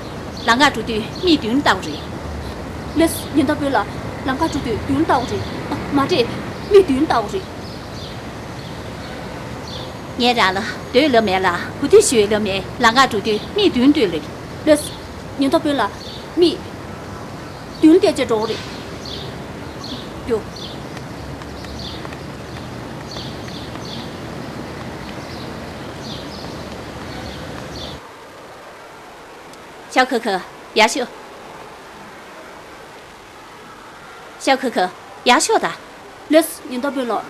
ལམ་ཁ་འགྲོ་དུས་མིག་མདུན་ལྟ་དགོས་རེད། ལགས་སོ་ཉེན་རྟོག་དཔོན་ལགས། ལམ་ཁ་འགྲོ་དུས་མདུན་ལྟ་དགོས་རེད། ཨ། མ་རེད། མིག་མདུན་ལྟ་དགོས་རེད། ངས་རང་ལ་སྡོད་ལབ་མེད་ལ། གོ་ཐོས་ཞུ་ལབ་མེད། ལམ་ཁ་འགྲོ་དུས་མིག་མདུན་ལྟོས་ལབ། ལགས་སོ། ཉེན་རྟོག་དཔོན་ལགས། མིག་མདུན་བལྟས་བྱས་འགྲོ་དགོས་རེད། རྒྱུགས། ཤའོ་ཁ་ཁ། ཡར་ཤོག་ཤའོ་ཁ་ཁ། ཡར་ཤོག་དང་། ལགས་སོ་ཉེན་རྟོག་དཔོན་ལགས།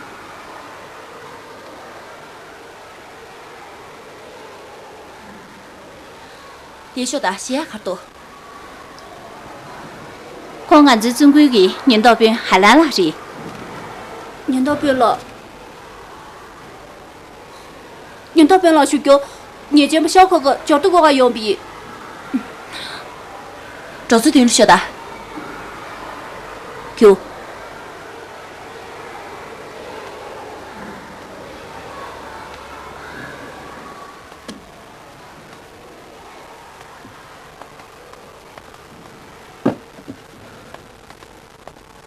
དེ་ཤོག་དང་གཞས་ཡག་གར་འདུག་ཁོང་ང་ཚོའི་བཙོན་ཁུལ་གྱི་ཉེན་རྟོག་དཔོན་ཧ་ལན་ལགས་རེད། ཉེན་རྟོག་དཔོན་ལགས། ཉེན་རྟོག་དཔོན་ལགས་ཞུ་རྒྱུ། ཉེས་ཅན་པ་ཤའོ་ཁ་ཁ་འབྱོར་ཐོ་འགོད་ག་ཡོང་བ་ཡིན། འགྲོ་ཚུལ་མདུན་ལ་ཤོག་དང་། རྒྱུགས།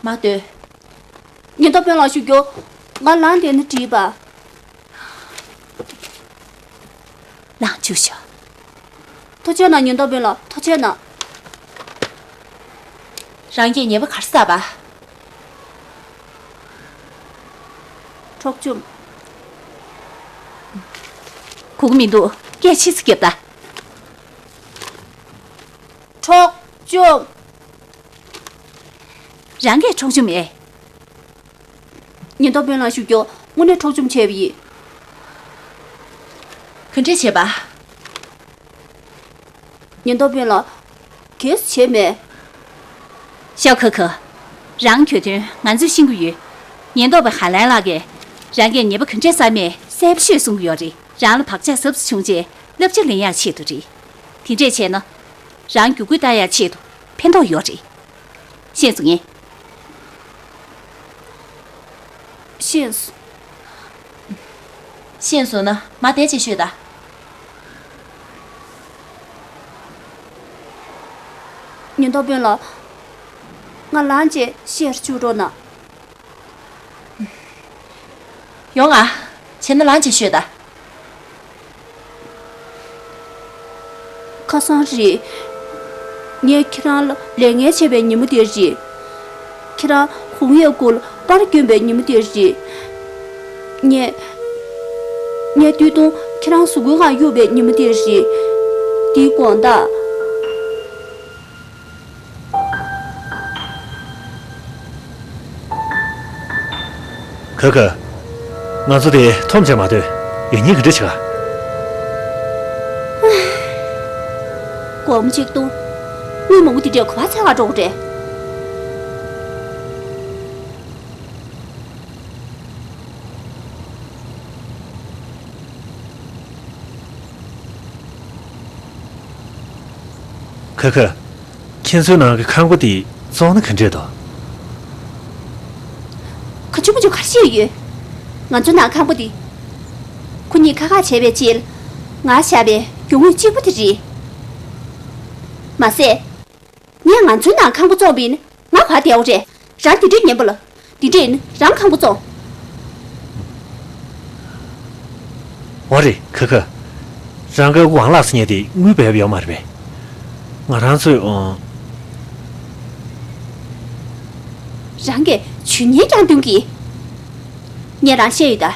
མ་སྡོད། ཉེན་རྟོག་དཔོན་ལགས་ཞུ་རྒྱུ། ང་ལངས་བསྡད་ན་འགྲིག་པ། ལངས་བཅུག་ཤོག་ཐུགས་རྗེ་གནང་ཉེན་རྟོག་དཔོན་ལགས། ཐུགས་རྗེ་གནང་། རང་གིས་ཉེས་པ་ག་རེ་བསགས་པ། འཕྲོག་བཅོམ། གོ་གི་མི་འདུག་སྐད་ཆེ་ཙམ་རྒྱོབ་དང་། འཕྲོག་བཅོམ། རང་གིས་འཕྲོག་བཅོམ་ཨེ། ཉེན་རྟོག་དཔོན་ལགས་ཞུ་རྒྱུ། དངོས་གནས་འཕྲོག་བཅོམ་བྱས་པ་ཡིན། ག་འདྲས་བྱས་པ། ཉེན་རྟོག་དཔོན་ལགས། གས་བྱས་མེད། ཤའོ་ཁ་ཁ། རང་གྱོད་དོན་ང་ཚོས་ཤེས་ཀྱི་ཡོད། ཉེན་རྟོག་པ་ཧ་ལན་ལགས་ཀྱིས་རང་གིས་ཉེས་པ་ག་འདྲས་བསགས་མེད་གསལ་པོ་ཤོད་གསུང་གི་ཡོད་རེད། རང་ལ་བག་ཆགས་ཟབ་ཙམ་བྱུང་རྗེས་བསླབ་བྱ་ལེན་ཡག་ཆེད་དུ་རེད། དེ་འདྲས་བྱས་ན། རང་རྒྱུ་སྐུད་བཏང་ཡག་ཆེད་དུ་ཕན་ཐོགས་ཡོད་རེད། ཤེས་སོང་ངས། ཤེས་སོང་། ཤེས་སོང་ན་མ་བསྡད་ཅིག་ཤོད་དང་། ཉེན་རྟོག་དཔོན་ལགས། ང་ལངས་རྗེས་བཤད་བཅུག་རོགས་གནང་། ཡོང་ང་། བྱས་ན་ལངས་རྗེས་ཤོད་དང་། ཁ་སང་རེད། ངས་ཁྱེད་རང་ལ་ལས་ངན་བྱས་པའི་ཉིན་མོ་དེ་རེད། ཁྱེད་རང་ཧུང་ཡས་སྐོར་ལ་པར་བསྐྱོན་པའི་ཉིན་མོ་དེ་རེད། ངས། ངས་སྟོད་ཐུང་ཁྱེད་རང་གཟུགས་པོའི་སྒང་གཡུགས་པའི་ཉིན་མོ་དེ་རེད། དེའི་དགོང་དག་ཁ་ཁ། ང་ཚོ་དེ་འཐོམ་བྱས་མ་སྡོད། ཡོད་ཉེས་ག་འདྲ་བྱེད་ག་སྒོར་མོ་གཅིག་སྟོང་། དངུལ་མང་པོ་དེ་འདྲས་ག་པར་འཚོལ་ག་འགྲོ་དགོས་རེད། ཁ་ཁ། ཁྱེད་ཚོའི་ནང་གི་ཁང་པ་དེ་བཙོང་ན་ག་འདྲས་འདུག་ག་ཆུ་མ་ཆུ་ག་རེ་བཤད་ཡོད། ང་ཚོའི་ནང་ཁང་པ་དེ། ཁོ་གཉིས་ཁ་ཁ་བྱས་པའི་རྗེས་ལ་ང་བཞག་པའི་རྒྱུ་དངོས་གཅིག་པུ་དེ་རེད། མ་ཟད། ངས་ང་ཚོའི་ནང་ཁང་པ་བཙོངས་པ་ཡིན་ན་ང་ག་བསྡད་ཡོད་རེད། རང་དེ་འདྲས་ཉན་པ་ལ། དེ་འདྲས་ཡིན་ན་རང་ཁང་པ་བཙོང་། འོ་རེད་ཁ་ཁ། རང་གིས་ཨ་ཁུ་གང་ལགས་སུ་ཉལ་ཏེ་དངུལ་སྦས་ཡོད་མ་རེད་པས། ང་རང་ཚོས་ཨང་། རང་གིས་ཇུས་ཉེས་ཀྱང་འདོན་གྱིས། ངས་རང་བཤད་ཡོད་ད།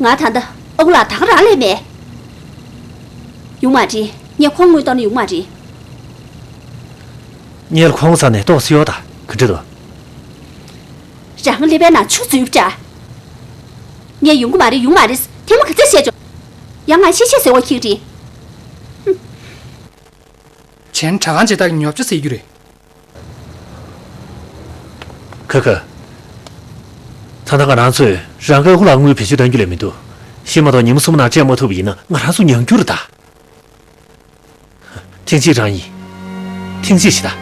ང་ད་ལྟ་ཨ་ཁུ་ལགས་ད་ག་རང་ལས་མེད། ཡོང་མ་རེད། ངས་ཁོང་དངུལ་གཏོང་ན་ཡོང་མ་རེད། ངས་ཁོང་ས་ནས་ཏོག་སེ་ཡོད་ད་ག་འདྲ་འདུག་རང་ཀླད་པའི་ནང་ཆུ་འཛུལ་འདྲ། ངས་ཡོང་གི་མ་རེད་ཡོང་མ་རེད་ཐེངས་མ་ག་ཚོད་བཤད་ཆོག་ཡང་ང་ཤེས་ཤེས་ཟེར་བ་ཁྱེད་རེད། གཞན་དྲ་ཁང་ཇི་ལྟར་ཉོབ་ཆ་ཟེར་རྒྱུ་རེད། ཁ་ཁ། ད་ལྟ་ང་རང་ཚོས་རང་གི་ཨ་ཁུ་ལགས་དངུལ་བེད་སྤྱོད་གཏང་རྒྱུ་ལས་མི་འདུག་ཤི་མ་གཏོགས་ཉིན་མོ་གསུམ་ནང་སྤྲད་མ་ཐུབ་པ་ཡིན་ན་ང་རང་ཚོ་མྱང་རྒྱུ་རེད་ད། ཐེངས་གཅིག་རང་ཡིན། ཐེངས་གཅིག་ཞིག་ད།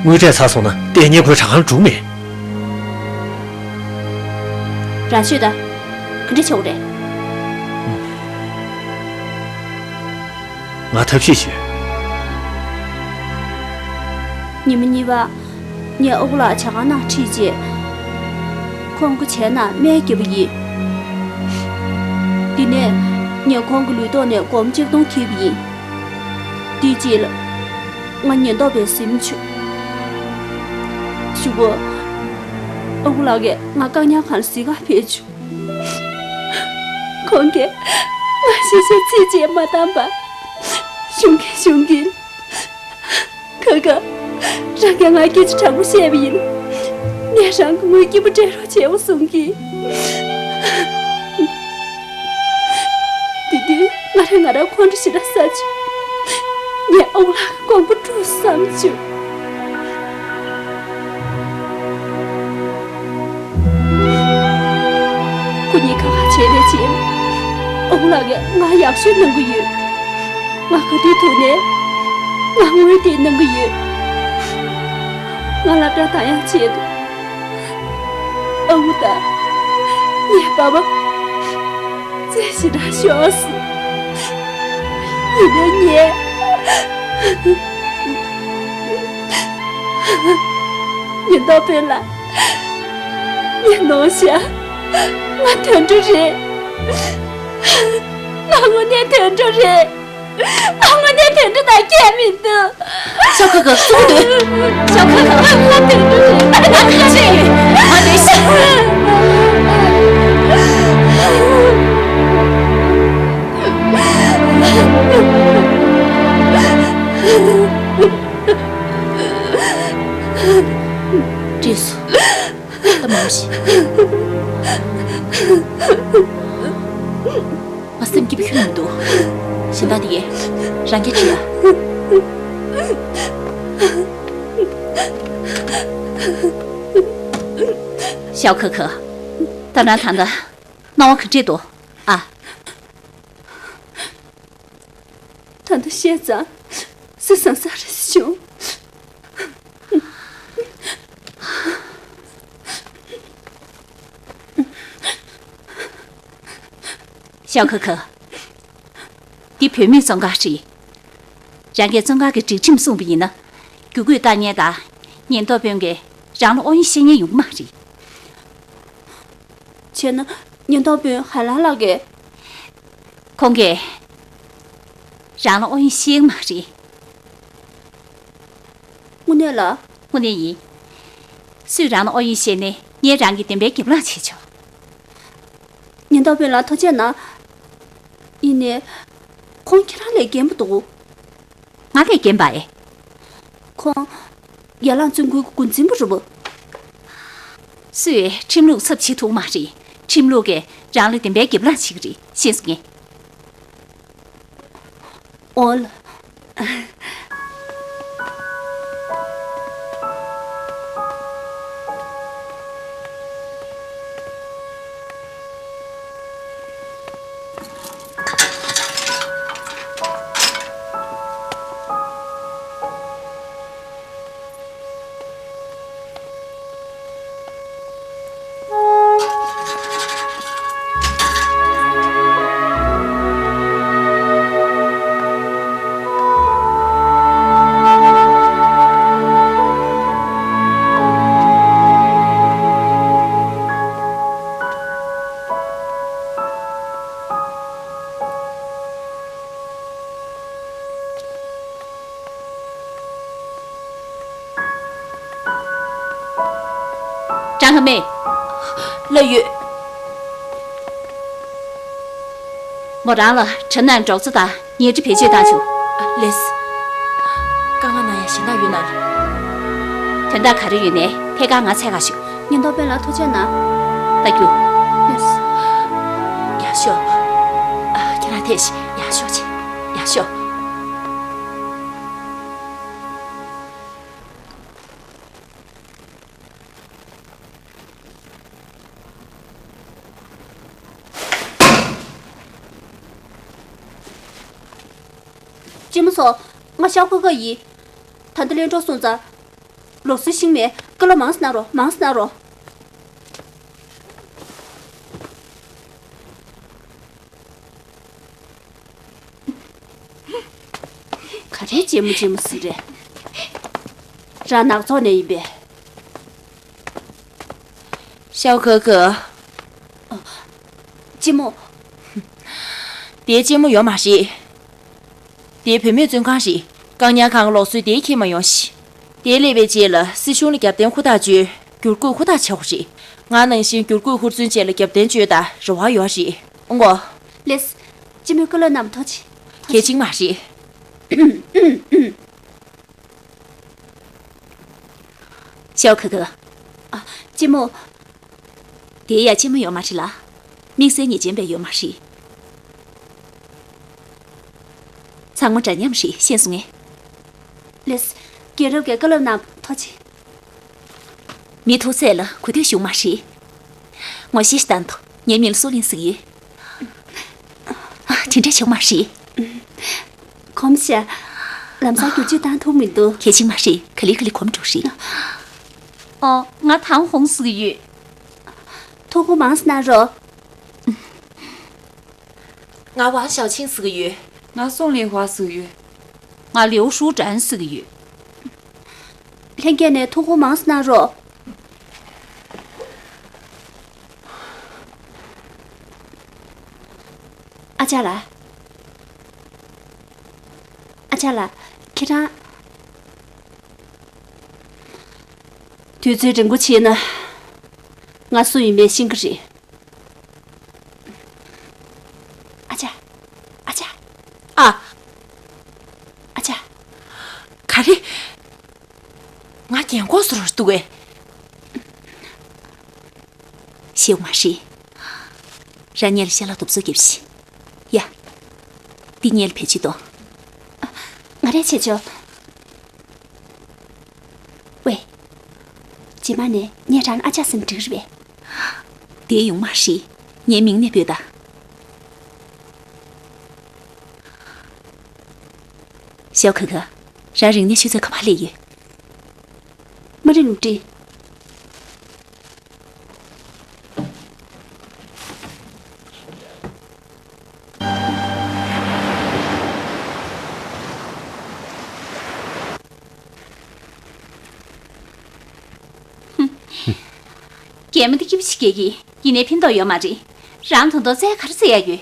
དངུལ་སྤྲད་ཚར་སོང་ན་ལྟས་ངན་ཁོའི་དྲ་ཁང་འགྲོ་མེད། རང་ཤོད་ད། ག་འདྲ་བྱེད་དགོས་རེད། ང་ཐབས་ཤེས་ཞུ། ཉི་མ་གཉིས་པ། ངས་ཨ་ཁུ་ལགས་ཇ་ཁང་ནང་ཁྲིད་རྗེས། ཁོང་གི་ཇའི་ནང་སྨན་བརྒྱབ་པ་ཡིན། དེ་ནས་ངས་ཁོང་གི་ལུས་ཐོག་ནས་སྒོར་མོ་ཆིག་སྟོང་འཁྱེར་པ་ཡིན། དེའི་རྗེས་ལ། ང་ཉེན་རྟོག་པས་ཟིན་བྱུང་། གཞུག་གུ། ཨ་ཁུ་ལགས་ཀྱིས་ང་བཀག་ཉར་ཁང་ལ་གཟིགས་གར་ཕེབས་བྱུང་། ཁོང་གིས་ང་ཤི་ཤི་ཚིག་བཅད་མ་བཏང་བར། ཞུང་གིན་ཞུང་གིན། ཁ་ཁ། རང་གིས་ང་སྐད་ཆ་དྲང་པོ་བཤད་པ་ཡིན། ངས་རང་གི་དངུལ་སྐྱིད་པོ་སྤྲད་རོགས་བྱེད་འོ་གསུང་གིན། དེ་དུས་ང་རང་ང་རང་ཁོང་ཁྲོ་ཞེ་དྲག་ཟ་བྱུང་། ངས་ཨ་ཁུ་ལགས་ཀྱི་དགོངས་པ་སྒྲུབ་བསམ་བྱུང་། ཁོ་གཉིས་ཁ་ཁ་བྱེད་པའི་རྗེས། ཨ་ཁུ་ལགས་ཀྱིས་ང་ཡག་ཤོས་གནང་གི་ཡོད། ང་ག་དུས་ཐུག་ནའི་ང་དངུལ་དེ་གནང་གི་ཡོད། ང་སློབ་གྲྭ་གཏོང་ཡག་ཆེད་དུ། ཨ་ཁུ་དང་ངའི་པ་ཕ་རྩེད་ཞེ་དྲག་ཤོར་སོང་། ཡིན་ནའི་ངས་ཉེན་རྟོག་དཔོན་ལ། ངས་ནོར་བཞག་ང་དུད་འགྲོ་རེད། ང་དངོས་གནས་དུད་འགྲོ་རེད། ང་དངོས་གནས་དུད་འགྲོ་དང་ཁྱད་མི་འདུག་ཤོག་ཁ་ཁ་ཙུག་སྡོད། ཤོག་ཁ་ཁ། ང་དུད་འགྲོ་རེད། ང་ག་ཚོད་ཡོད། ང་ལས་ཤིག་བྲིས་སོ། ད་མ་ཤི། ང་སེམས་སྐྱིད་པོ་ཁྱོན་ནས་མི་འདུག་གཞན་དག་དེ་རང་གིས་བྲིས་ཨ། ཤའོ་ཁ་ཁ། ད་ནང་ད་ལྟ་སྣང་བ་ག་འདྲས་འདུག་ཨ། ད་ལྟ་བཤད་ཙང་སེམས་སང་སང་རེ་བྱུང་། ཤའོ་ཁ་ཁ། འདི་བུད་མེད་བཙོན་ཁང་རེད། རང་གིས་བཙོན་ཁང་གི་སྒྲིག་ཁྲིམས་སྲུང་བ་ཡིན་ན། རྒྱུ་རྐུན་བཏང་མཁན་དང་ཉེན་རྟོག་དཔོན་གྱིས་རང་ལ་ཨོ་ཡིན་བཤད་མཁན་ཡོང་གི་མ་རེད། བྱས་ན་ཉེན་རྟོག་དཔོན་ཧ་ལ་ལགས་ཀྱིས། ཁོང་གིས་རང་ལ་ཨོ་ཡིན་བཤད་ཀྱི་མ་རེད། དངོས་གནས་ལ། དངོས་གནས་ཡིན། སུས་རང་ལ་ཨོ་ཡིན་བཤད་ནའི་ངས་རང་གི་བདེན་པའི་རྒྱབ་ལངས་བྱེད་ཆོག་ཉེན་རྟོག་དཔོན་ལགས་ཐུགས་རྗེ་གནང་། ཡིན་ནའི། ཁོང་ཁྱེད་རང་ལས་རྒན་པོ་འདུག་ང་ལས་རྒན་པ་ཨེ། ཁོང་། ཡར་ལངས་བཙོན་ཁུལ་གྱི་འགོ་འཛིན་པ་རེད་པ། སུས་ཁྲིམས་ལུགས་ཚབ་བྱེད་ཐུབ་མ་རེད། ཁྲིམས་ལུགས་ཀྱིས་རང་ལ་བདེན་པའི་རྒྱབ་ལངས་བྱེད་ཀྱི་རེད། ཤེས་སོང་ངས། འོ་ལ། ཀྲང་ཧ་མེ། ལགས་ཡོད། མོ་རང་ལ་ཁྲིན་ནན་འབྲོག་རྩེ་དང་ཉལ་ཁྲི་བེད་སྤྱོད་བཏང་བྱུང་། ཨ། ལགས། དཀའ་ངལ་གནང་ཡ་གཞན་དག་ཡོད་ན། དོན་དག་ག་རེ་ཡོད་ནའི་ཐད་ཀར་ང་འཚོལ་ག་ཤོག་ཉེན་རྟོག་པས་ལ་ཐུགས་རྗེ་གནང་། ད་རྒྱུགས། ལགས། ཡག་ཤོག་ཨ། ཁྱེད་རང་ཐད་ཤིག་ཡག་ཤོག་བྱེད། ཡག་ཤོག་གཅེན་མོ་ཚོ། ང་ཤའོ་ཁ་ཁ་ཡིན། ད་ལྟ་གླེན་གྲོགས་སོང་ཙང་། ལུགས་སྲོལ་ཤེས་མེད། བཀའ་སློབ་མང་ཙམ་གནང་རོགས། མང་ཙམ་གནང་རོགས། ག་རེ་གཅེན་མོ་གཅེན་མོ་ཟེར་རེད། རང་ནག་ཚོགས་ནས་ཡིན་པས། ཤའོ་ཁ་ཁ། གཅེན་མོ། དེ་གཅེན་མོ་ཡོད་མ་རེད། དེ་བུད་མེད་བཙོན་ཁང་རེད། བཀག་ཉར་ཁང་གི་ལུགས་སྲོལ་དེ་འཁྱེར་མ་ཡོང་ཞིག་དེ་སླེབས་པའི་རྗེས་ལ་སྲིད་གཞུང་ལ་རྒྱབ་རྟེན་ཧུར་ཐག་བྱོས། བསྒྱུར་བཀོད་ཧུར་ཐག་བྱེད་དགོས་རེད། ང་ནང་བཞིན་བསྒྱུར་བཀོད་ཧུར་བརྩོན་བཅས་ལ་རྒྱབ་རྟེན་བྱོས་དང་རེ་བ་ཡོད་རེད། ཨོང་གོ། ལགས། གཅེན་མོས་བཀའ་སློབ་གནང་བ་ཐུགས་རྗེ། གལ་ཆེན་མ་རེད། ཤའོ་ཁ་ཁ། ཨ། གཅེན་མོ། དེ་ཡ་གཅེན་མོ་ཡོད་མ་རེད་ལ། དམིགས་བསལ་ཉེས་ཅན་པའི་ཡོད་མ་རེད། ཚང་མ་འདྲ་མཉམ་རེད། ཤེས་སོང་ངས། ལགས། རྒན་རབས་ཀྱིས་བཀའ་སློབ་གནང་ཐུགས་རྗེ། མི་ཐུག་ཚད་ལ་གོ་ཐོས་བྱུང་མ་རེད། ངོ་ཤེས་ཤིག་བཏང་དང་། ངའི་མིང་ལ་སུའུ་ལིན་ཟེར་གྱི་ཡོད། ཨ། དེ་འདྲ་བྱུང་མ་རེད། གོམས་ཤག་ལམ་སང་བསྒྱུར་བཅོས་བཏང་ཐུབ་མི་འདུག་གལ་ཆེན་མ་རེད། ག་ལེ་ག་ལེ་གོམས་འགྲོ་རེད། ཨོ། ང་ཐང་ཧོང་ཟེར་གྱི་ཡོད། ཐུགས་ཁུར་མང་ཙམ་གནང་རོགས། ང་ཝང་ཞའོ་ཆིང་ཟེར་གྱི་ཡོད། ང་སུང་ལིན་ཧྭ་ཟེར་གྱི་ཡོད། ང་ལིའུ་ཧྲུའུ་ཀྲན་ཟེར་གྱི་ཡོད། ལྷན་རྒྱས་ནས་ཐུགས་ཁུར་མང་ཙམ་གནང་རོགས། ཨ་ཅག་ལགས། ཨ་ཅག་ལགས། ཁྱེད་རང་། དུས་ཚོད་རིང་པོ་ཕྱིན་ན། ང་སུ་ཡིན་མིན་ཤེས་ཀྱི་རེད། ཨ་ཅག་ཨ་ཅག་ཨ། ཨ་ཅག་ག་རེ། ང་རྒན་གོག་བཟོ་འདྲ་འདུག་གས། ཤེའུ་མ་ཧྲི། རང་ཉལ་ཤ་ལག་དུབ་སོ་རྒྱབ་ཤི། ཡ། འདི་ཉལ་བེད་སྤྱོད་གཏོང་། ང་རས་བྱེད་ཆོག་ཝེ། རྗེས་མ་ནས་ངས་རང་ཨ་ཅག་ཟེར་ན་འགྲིག་རེད་པས། དེ་ཡོང་མ་ཧྲི། ངའི་མིང་ནས་འབོད་ད། ཤའོ་ཁ་ཁ། རང་རིང་ནས་ཆུ་ཚོད་ག་པར་སླེབས་ཡོད། མ་རི་ལུག་ཏྲི། རྒན་མོ་འདི་སྐྱིད་པོ་ཞིག་སྐྱེས་ཀྱི། ཡིན་ནའི་ཕན་ཐོགས་ཡོད་མ་རེད། རང་ད་དུང་རྩེད་ག་རེ་རྩེ་ཡ་ཡོད།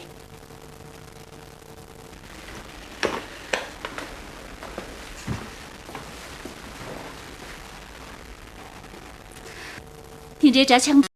དེ་འདྲའི་འདྲ་ཆགས་